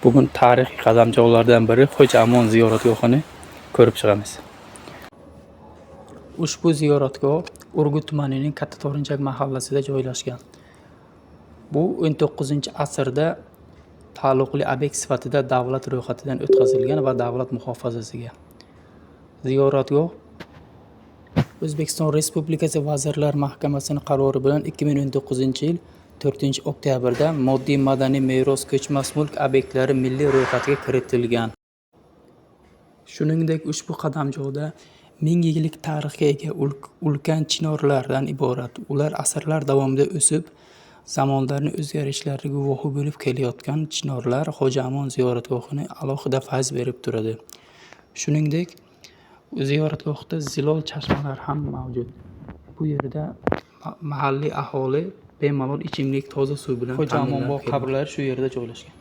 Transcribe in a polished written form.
Bugun tarixiy qadamjolardan biri Xo'ja Amon ziyoratgohini ko'rib chiqamiz. Ushbu ziyoratgoh Urgut tumanining Katta Torinchak mahallasida joylashgan. Bu 19-asrda taalluqli obyekt sifatida davlat ro'yxatidan o'tkazilgan va davlat muhofazasiga. Ziyoratgoh O'zbekiston Respublikasi Vazirlar Mahkamasining qarori bilan 2019-yil 4-oktyabrda moddiy madaniy meros ko'chmas mulk obyektlari milliy ro'yxatiga kiritilgan. Shuningdek, ushbu qadamjoda ming yillik tarixga ega ulkan chinorlardan iborat. Ular asrlar davomida o'sib, zamonlarning o'zgarishlariga guvohi bo'lib kelayotgan chinorlar Xo'ja Amon ziyoratgohini alohida fayz berib turadi. Shuningdek, ziyoratgohda zilol chashmalar ham mavjud. Bu yerda mahalliy aholi bemalol ichimlik toza suv bilan Xo'ja Amon ta'minlanib bog' kelmoqda. Qabrlari shu yerda joylashgan.